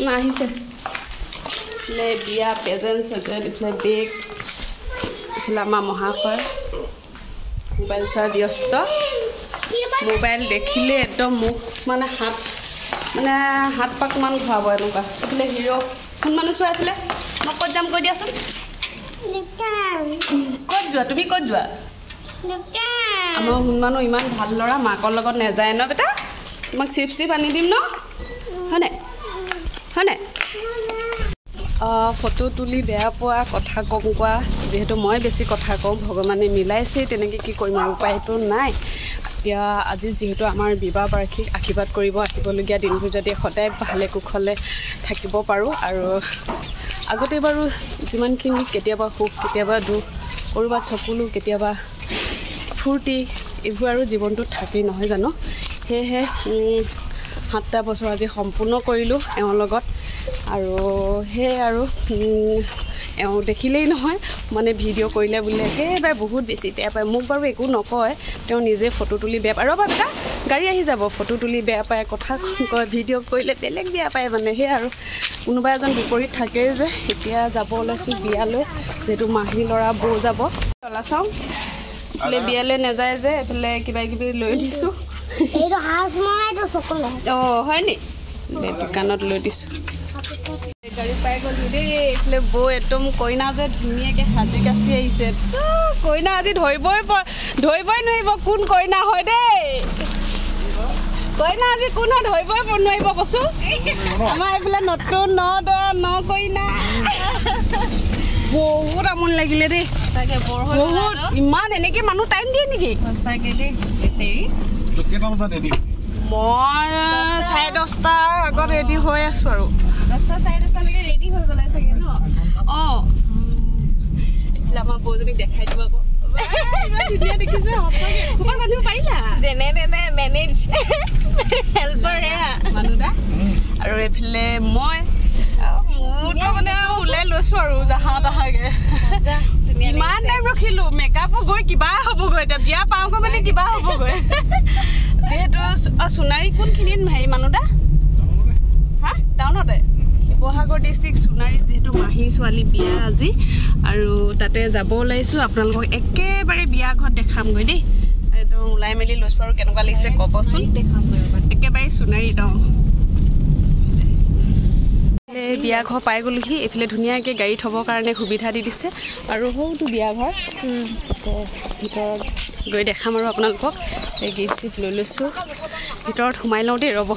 আহিছে বিয়া প্ৰেজেণ্ট চেজেণ্ট, এইফালে বেগ, এইফালে আমাৰ মহাশয় মোবাইল চোৱা ব্যস্ত। মোবাইল দেখিলে একদম মুখ মানে হাত মানে হাত পাকমান ঘূৰাব এনেকুৱা। এইফালে হিৰ' কোন মানুহ চোৱা, এইফালে মই ক'ত যাম কৈ দিয়াচোন। ক'ত যোৱা তুমি, ক'ত যোৱা? আমাৰ সোণমানো ইমান ভাল ল'ৰা, মাকৰ লগত নাযায় ন বেটা? তোমাক চিপছ টিপ আনি দিম ন, হয়নে হয়নে? ফটো তুলি বেয়া পোৱা, কথা কম কোৱা, যিহেতু মই বেছি কথা কওঁ, ভগৱানে মিলাইছে তেনেকৈ, কি কৰিম আৰু উপায়টো নাই। এতিয়া আজি যিহেতু আমাৰ বিবাহ বাৰ্ষিক, আশীৰ্বাদ কৰিব আহিবলগীয়া দিনবোৰ যদি সদায় ভালে কুশলে থাকিব পাৰোঁ। আৰু আগতে বাৰু যিমানখিনি কেতিয়াবা সুখ, কেতিয়াবা দুখ, ক'ৰবাত চকুলো, কেতিয়াবা ফূৰ্তি, এইবোৰ আৰু জীৱনটোত থাকেই নহয় জানো? সেয়েহে 7টা বছৰ আজি সম্পূৰ্ণ কৰিলোঁ এওঁৰ লগত। আৰু সেয়ে আৰু এওঁ দেখিলেই নহয় মানে ভিডিঅ' কৰিলে বোলে একেবাৰে বহুত বেছি বেয়া পায়। মোক বাৰু একো নকয়, তেওঁ নিজে ফটো তুলি বেয়া পায়। ৰ'বা বেটা, গাড়ী আহি যাব। ফটো তুলি বেয়া পায়, কথা কয়, ভিডিঅ' কৰিলে বেলেগ বেয়া পায় মানে। সেয়ে আৰু কোনোবা এজন বিপৰীত থাকেই যে। এতিয়া যাব ওলাইছোঁ বিয়ালৈ, যিহেতু মাহী ল'ৰা বৌ যাব। চাওঁ এইফালে বিয়ালৈ নাযায় যে, এইফালে কিবা কিবি লৈ দিছোঁ। অঁ হয় নি, দোকানত লৈ দিছোঁ। গাড়ী পাই গ'লহি দেই। এইফালে বৌ একদম কইনা যে ধুনীয়াকৈ সাজি কাচি আহিছে। কইনা আজি ধৰিবই নোৱাৰিব কোন কইনা হয় দেই। কইনা আজি কোন হয় ধৰিবই নোৱাৰিব কৈছোঁ। আমাৰ এইফালে নতুন ন দৰা ন কইনা। বহুত আমনি লাগিলে দেই, বহুত। ইমান এনেকৈ মানুহ টাইম দিয়ে নেকি? মই 10:30 আগত ৰেডি হৈ আছোঁ আৰু। অঁ আমাৰ বৌজনীক দেখাই দিব আকৌ, ধুনীয়া দেখিছে সঁচাকে। খোপা বান্ধিব পাৰিলা যেনে তেনে, মেনেজ হেল্পাৰ মানুহটা। আৰু এইফালে মই মোৰতো মানে ওলাই লৈছোঁ আৰু জাহা তাহাকে। ইমান টাইম ৰখিলোঁ, মেকআপো গৈ কিবা হ'বগৈ এতিয়া, বিয়া পাওঁগৈ মানে কিবা হ'বগৈ। যিহেতু সোণাৰী কোনখিনিত হেৰি মানুহটা? হা, টাউনতে, শিৱসাগৰ ডিষ্ট্ৰিক্ট সোণাৰীত যিহেতু মাহী ছোৱালী বিয়া আজি, আৰু তাতে যাব ওলাইছোঁ। আপোনালোকক একেবাৰে বিয়া ঘৰত দেখামগৈ দেই। একদম ওলাই মেলি লৈছোঁ আৰু কেনেকুৱা লাগিছে ক'বচোন। একেবাৰে সোণাৰীত। অঁ বিয়া ঘৰ পাই গ'লোহি। এইফালে ধুনীয়াকৈ গাড়ী থ'বৰ কাৰণে সুবিধা দি দিছে। আৰু সৰুটো বিয়া ঘৰ, ভিতৰত গৈ দেখাম আৰু আপোনালোকক। এই গিফ্ট চিফ্ট লৈ লৈছোঁ, ভিতৰত সোমাই লওঁ দেই, ৰ'ব।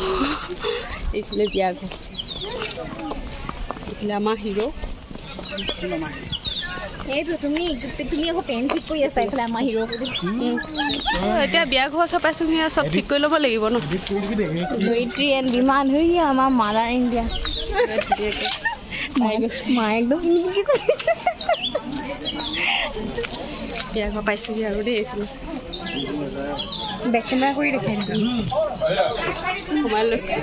এইফালে বিয়া ঘৰ, এইফালে আমাৰ হিৰ'। এতিয়া বিয়া ঘৰ চব পাইছোঁহি, চব ঠিক কৰি ল'ব লাগিব ন। বিমান হৈ আমাৰ মাদাৰ ইণ্ডিয়া বিয়া ঘৰ পাইছোঁহি আৰু দেই। এইফালে বেক কেমেৰা কৰি দেখাই সোমাই লৈছোঁ।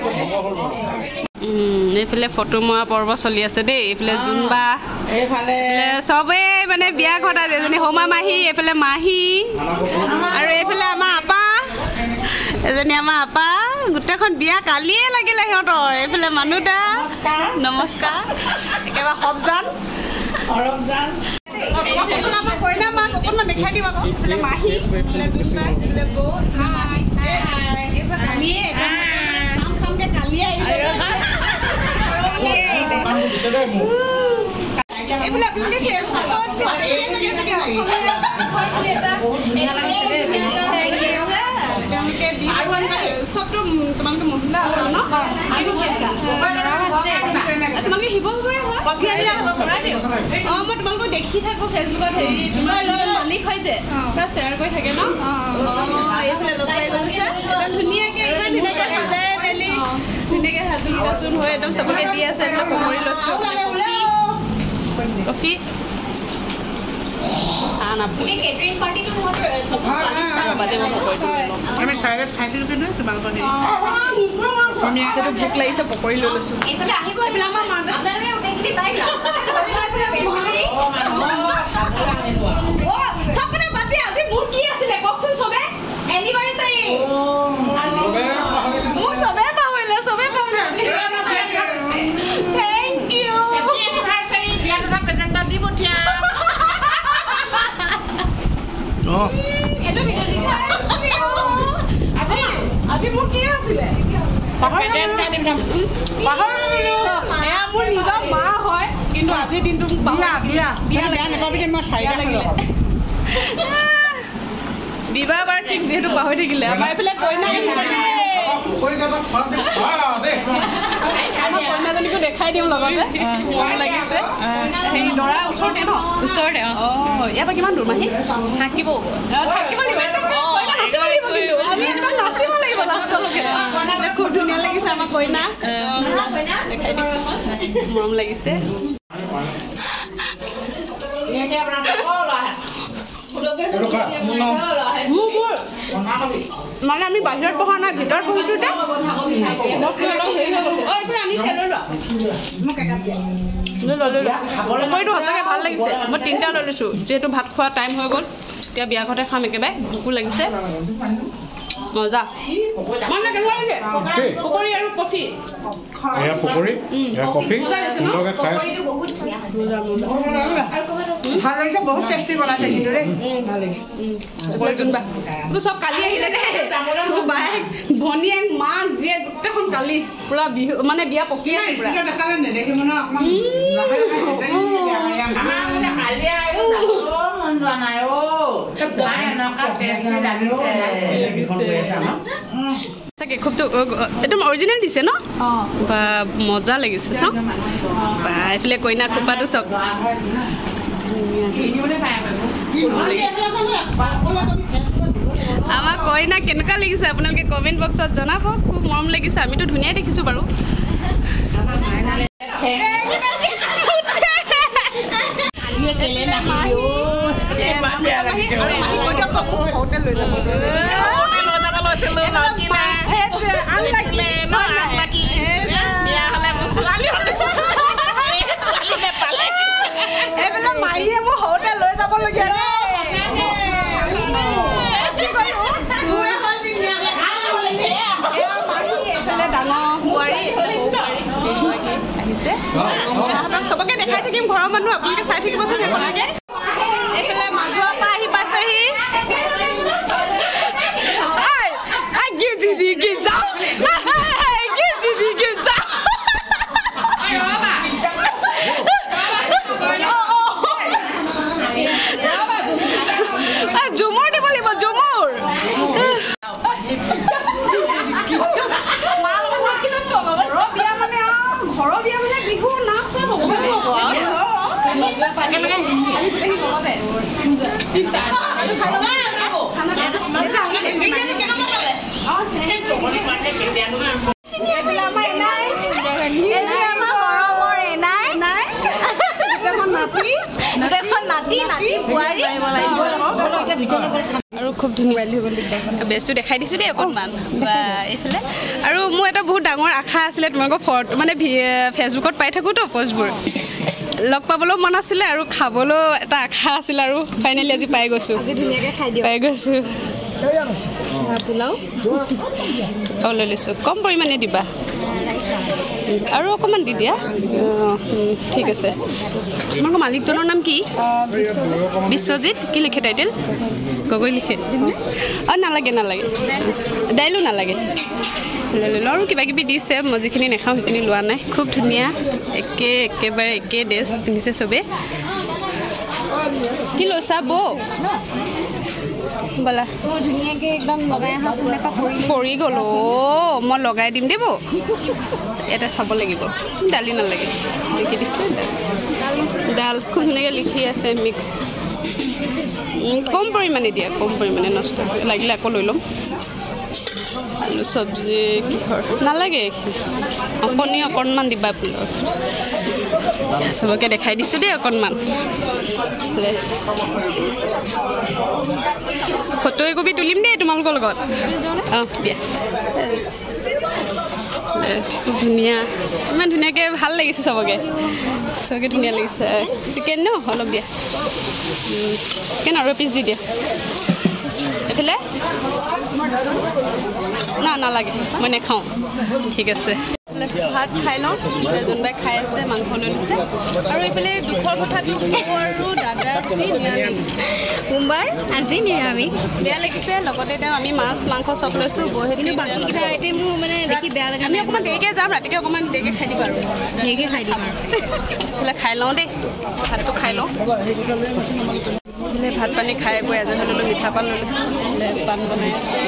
এইফালে ফটো মৰা পৰ্ব চলি আছে দেই। এইফালে জোনবা, এইফালে চবেই মানে বিয়া ঘৰত আজি এজনী সৌমা মাহী, এইফালে মাহী, আৰু এইফালে আমাৰ আপা, এজনী আমাৰ আপা। গোটেইখন বিয়া কালিয়ে লাগিলে সিহঁতৰ। এইফালে মানুহদা, নমস্কাৰ। একেবাৰে সবজান। এইফালে আমাৰ কইনা মাক অকণমান দেখাই দিম আকৌ। এইফালে মাহী, এইফালে জোনবা, এইফালে বৌ। এইফালে কালিয়ে খাম খামকৈ কালিয়ে আহিছে। এইফালে আপোনালোকে ফেচবুকত চবতো তোমালোকে মহিলা আছা ন? তোমালোকে শিৱসাগৰে হয়? অঁ মই তোমালোকক দেখি থাকোঁ ফেচবুকত। হেৰি তোমাৰ মালিক হয় যে, পুৰা শ্বেয়াৰ কৰি থাকে ন? অঁ এইফালে লগ পাই গৈছে। একদম ধুনীয়াকৈ, ইমান ধুনীয়াকৈ সজাই মেলি ধুনীয়াকৈ সাজু কাচোন হৈ একদম চবকে দি আছে। এইবিলাক পকৰি লৈছোঁ, কফি। ভোক লাগিছে, পকৰি লৈ লৈছোঁ। মোক চবে পাহৰিলে, চবে পাহৰিলে। আজি মোৰ কি আছিলে এয়া মোৰ নিজৰ মা হয় কিন্তু আজিৰ দিনটো বিবাহ বাৰ্ষিক যিহেতু পাহৰি থাকিলে আমাৰ এইফালে কইনা আহিছে। আমাৰ কইনাজনীকো দেখাই দিওঁ লগতে মৰম লাগিছে। হেৰি দৰা ওচৰতে ন? ওচৰতে। অঁ, ইয়াৰ পৰা কিমান দূৰ মাহী? থাকিব থাকিব লাগিব, আমি একদম নাচিব লাগিব লাষ্টলৈকে। খুব ধুনীয়া লাগিছে আমাৰ কইনা, দেখাই দিছোঁ, মৰম লাগিছে। মানে আমি বাহিৰত বহা নাই, ভিতৰত বহিছোঁ। পকৰীটো সঁচাকৈ ভাল লাগিছে। মই তিনিটা লৈ লৈছোঁ, যিহেতু ভাত খোৱা টাইম হৈ গ'ল। এতিয়া বিয়া ঘৰতে খাম একেবাৰে, ভোকো লাগিছে। মজা মানে কেনেকুৱা লাগিছে পকৰী আৰু কফি? চব কালি আহিলে দেই, বায়েক ভনীয়েক মাক জীয়েক গোটেইখন কালি পুৰা বিহু মানে বিয়া পকি আছে পুৰা। চাগে খুবটো একদম অৰিজিনেল দিছে ন, বা মজা লাগিছে চাওক। বা এইফালে কইনা খোপাটো চাওক, আমাৰ কইনা কেনেকুৱা লাগিছে আপোনালোকে কমেণ্ট বক্সত জনাব। খুব মৰম লাগিছে, আমিতো ধুনীয়াই দেখিছোঁ বাৰু। মাহীয়ে মোৰ সৰুতে লৈ যাবলগীয়া। ডাঙৰ বোৱাৰী আহিছে, চবকে দেখাই থাকিম। ঘৰৰ মানুহ আপোনালোকে চাই থাকিবচোন সেইবিলাকে। এইফালে মাজুৱাৰ পৰা আহি পাইছেহি। ঝুমুৰ দিব লাগিব, ঝুমুৰ। ঘৰৰ বিয়া মানে বিহু নাচ চব হ'ব। আৰু খুব ধুনীয়া বেজটো দেখাই দিছোঁ দেই অকণমান বা এইফালে। আৰু মোৰ এটা বহুত ডাঙৰ আশা আছিলে তোমালোকৰ ফটো মানে ফেচবুকত পাই থাকোঁতো পষ্টবোৰ, লগ পাবলৈও মন আছিলে আৰু খাবলৈও এটা আশা আছিলে, আৰু ফাইনেলি আজি পাই গৈছোঁ, পাই গৈছোঁ। পোলাও অঁ লৈ লৈছোঁ, কম পৰিমাণে দিবা আৰু অকণমান দি দিয়া। ঠিক আছে। তোমালোকৰ মালিকজনৰ নাম কি? বিশ্বজিত। কি লিখে টাইটেল? গগৈ লিখে। অঁ নালাগে নালাগে, দাইলো নালাগে। আৰু কিবা কিবি দিছে, মই যিখিনি নাখাওঁ সেইখিনি লোৱা নাই। খুব ধুনীয়া, একে একেবাৰে একে ড্ৰেছ পিন্ধিছে চবেই। কি লৈছা বৌ? ব'লা পৰি গ'ল। অ' মই লগাই দিম দেই বৌ, এটা চাব লাগিব। দালি নালাগে, লিখি দিছে ডাল খুব ধুনীয়াকৈ লিখি আছে। মিক্স কম পৰিমাণে দিয়া, কম পৰিমাণে, নষ্ট লাগিলে আকৌ লৈ ল'ম। আলু চব্জি কিহৰ নালাগে, এইখিনি কণী অকণমান দিবা। পোলাও চবকে দেখাই দিছোঁ দেই অকণমান। ফটো একপি তুলিম দেই তোমালোকৰ লগত। অঁ দিয়া, খুব ধুনীয়া, ইমান ধুনীয়াকৈ ভাল লাগিছে চবকে, চবকে ধুনীয়া লাগিছে। চিকেন ন অলপ দিয়া, চিকেন আৰু পিচ দি দিয়া। এইফালে না নালাগে, মই নাখাওঁ। ঠিক আছে। ভাত খাই লওঁ। যোনবাই খাই আছে মাংস লৈ লৈছে। আৰু এইফালে দুখৰ কথাটো কওঁ আৰু দাদা নিৰামিষ সোমবাৰ আজি নিৰামিষ, বেয়া লাগিছে। লগতে তেওঁ আমি মাছ মাংস চব লৈছোঁ। কিন্তু বাকীকেইটা আইটেমো মানে দেখি বেয়া লাগে। আমি অকণমান দেৰিকৈ যাম, ৰাতিকে অকণমান দেৰিকৈ খাই দিম আৰু দেৰিকৈ খাই দিম আৰু। এইফালে খাই লওঁ দেই, ভাতটো খাই লওঁ। এইফালে ভাত পানী খাই বৈ আজৰি হৈ ল'লোঁ। মিঠা পান লৈ লৈছোঁ, পাণ বনাই আছে।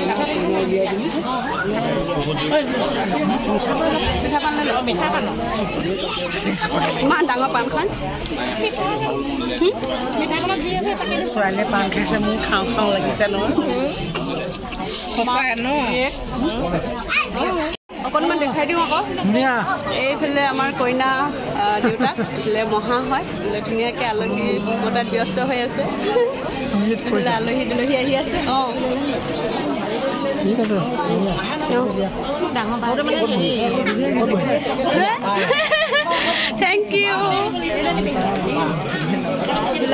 মিঠা পান লৈ লওঁ, মিঠা পান ইমান ডাঙৰ পাণখন। ছোৱালীয়ে পাণ খাইছে, মোৰ খাওঁ খাওঁ লাগিছে নহয়। অকণমান দেখাই দিওঁ আকৌ। এইফালে আমাৰ কইনা দেউতাক, এইফালে মহা হয়। ধুনীয়াকৈ আলহী বটাত ব্যস্ত হৈ আছে। আলহী দুলহী আহি আছে। অঁ thank U.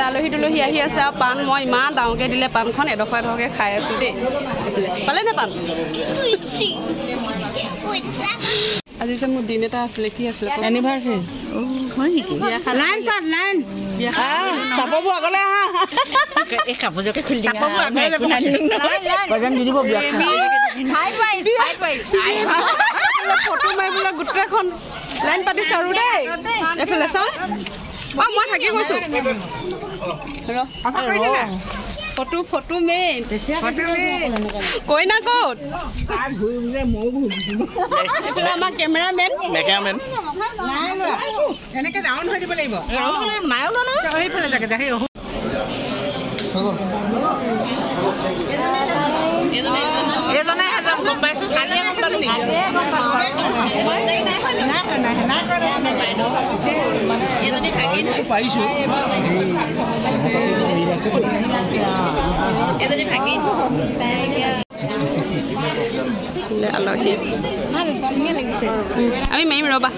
আলহী দুলহী আহি আছে। আৰু পাণ মই ইমান ডাঙৰকৈ দিলে পাণখন, এডোখৰ এডোখৰকৈ খাই আছোঁ দেই। এইফালে পালে নে পাণ? আজি যে মোৰ দিন এটা আছিলে, কি আছিলে? এনিভাৰ্চাৰী। হয় নেকি? ফটো মাৰিবলৈ গোটেইখন লাইন পাতিছে আৰু দেই। এইফালে চাওঁ, অঁ মই থাকি গৈছোঁ। Photo photo main. কইনা ক'ত? এইফালে আমাৰ কেমেৰামেন। আলহী ভাল ধুনীয়া লাগিছে। আমি মাৰিম ৰ'বা।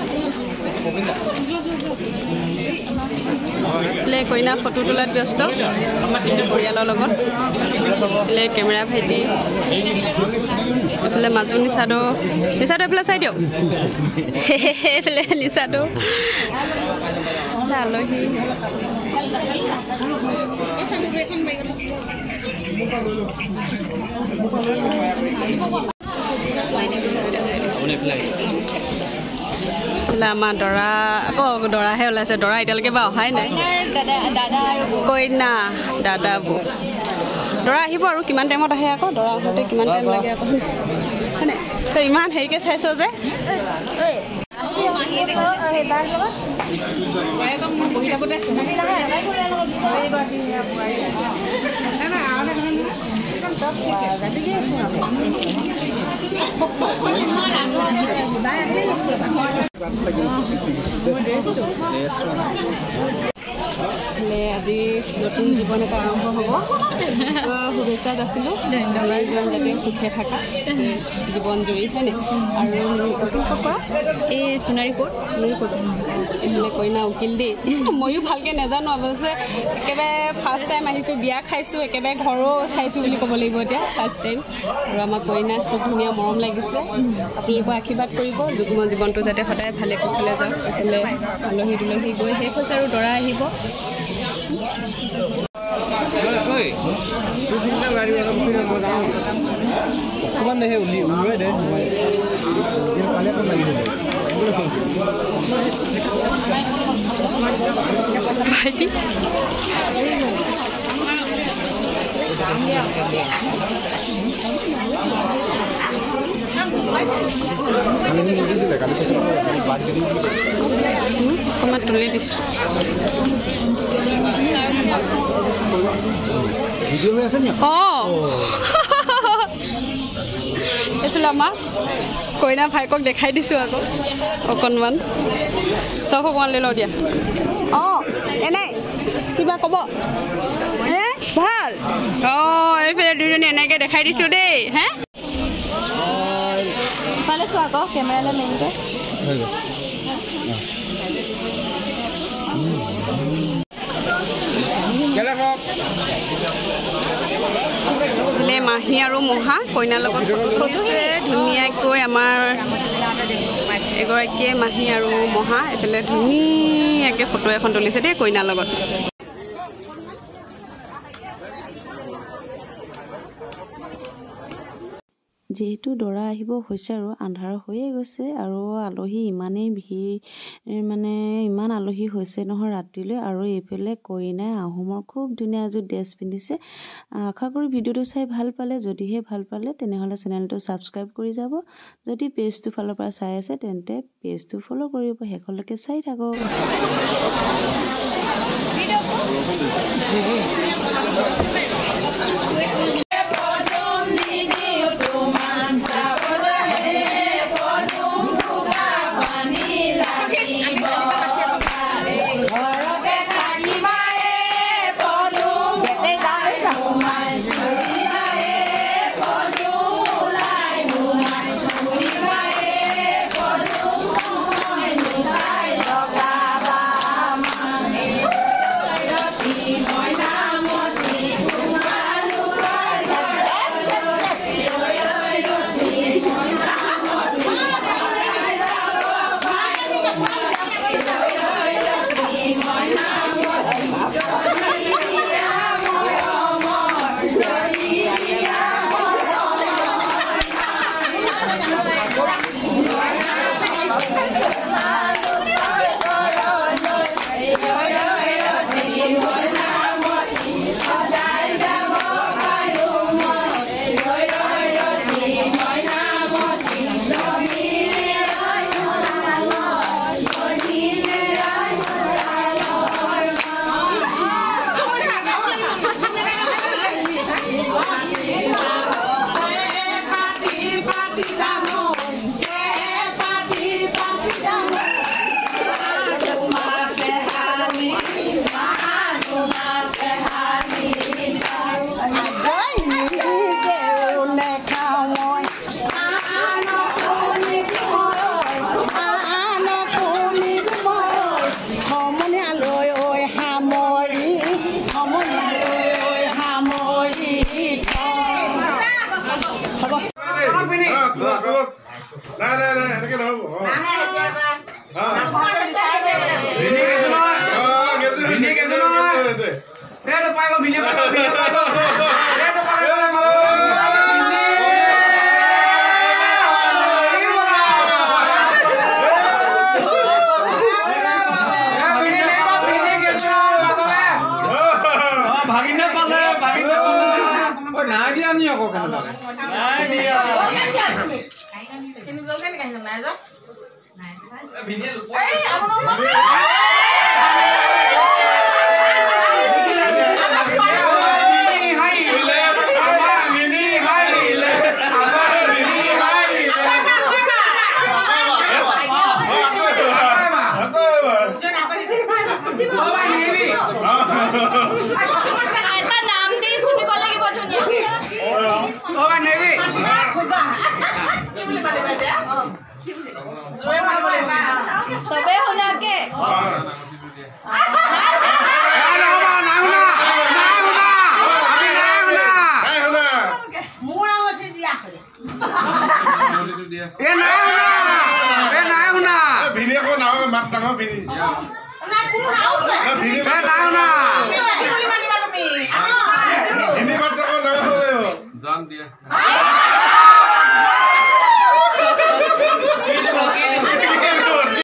এইফালে কইনা ফটো তোলাত ব্যস্ত পৰিয়ালৰ লগত। এইফালে কেমেৰা ভাইটি, এইফালে মাজু নিচাদৌ। নিচাদৌ এইফালে চাই দিয়ক। এইফালে নিচাদৌ আলহী। আমাৰ দৰা আকৌ দৰাহে ওলাইছে, দৰা এতিয়ালৈকে বাৰু অহাই নাই। কইনা দাদা বৌ দৰা আহিব আৰু কিমান টাইমত আহে আকৌ, দৰা আহোঁতে কিমান টাইম লাগে আকৌ, হয়নে? তই ইমান হেৰিকৈ চাইছ যে। আজি নতুন জীৱন এটা আৰম্ভ হ'ব। শুভেচ্ছা যাচিলোঁ, দুয়োজন যাতে সুখে থাকা জীৱন জুৰি, হয়নে? আৰু উকিল ক'ৰ? এই সোণাৰী কোৰ্ট। সোণাৰী কোৰ্ট। এইফালে কইনা উকিল দেই। ময়ো ভালকৈ নাজানো, অৱশ্যে একেবাৰে ফাৰ্ষ্ট টাইম আহিছোঁ, বিয়া খাইছোঁ, একেবাৰে ঘৰো চাইছোঁ বুলি ক'ব লাগিব এতিয়া ফাৰ্ষ্ট টাইম। আৰু আমাৰ কইনা খুব ধুনীয়া, মৰম লাগিছে। আপোনালোকৰ আশীৰ্বাদ কৰিব, যুগ্ম জীৱনটো যাতে সদায় ভালে কুশলে যাওক। এইফালে আলহী দুলহী গৈ শেষ হৈছে আৰু দৰা আহিব। ভাইটি অকণমান তুলি দিছোঁ। অঁ এইফালে আমাৰ কইনা ভাইকক দেখাই দিছোঁ আকৌ অকণমান, চব অকণমান লৈ লওঁ দিয়া। অঁ এনেই কিবা ক'ব? হে ভাল। অঁ এইফালে দুজনী এনেকৈ দেখাই দিছোঁ দেই। হে ইফালে চোৱা আকৌ কেমেৰালৈ মেইনকৈ। এইফালে মাহী আৰু মহা কইনাৰ লগত ফটো তুলিছে ধুনীয়াকৈ। আমাৰ এগৰাকীয়ে মাহী আৰু মহা এইফালে ধুনীয়াকৈ ফটো এখন তুলিছে দেই কইনাৰ লগত। যিহেতু দৰা আহিব হৈছে আৰু আন্ধাৰ হৈয়ে গৈছে আৰু আলহী ইমানেই ভিৰ, মানে ইমান আলহী হৈছে নহয় ৰাতিলৈ। আৰু এইফালে কইনাই আহোমৰ খুব ধুনীয়া এযোৰ ড্ৰেছ পিন্ধিছে। আশা কৰোঁ ভিডিঅ'টো চাই ভাল পালে। যদিহে ভাল পালে তেনেহ'লে চেনেলটো ছাবস্ক্ৰাইব কৰি যাব। যদি পেজটো ফালৰ পৰা চাই আছে তেন্তে পেজটো ফ'ল' কৰিব। শেষলৈকে চাই থাকক। নাই শুনা।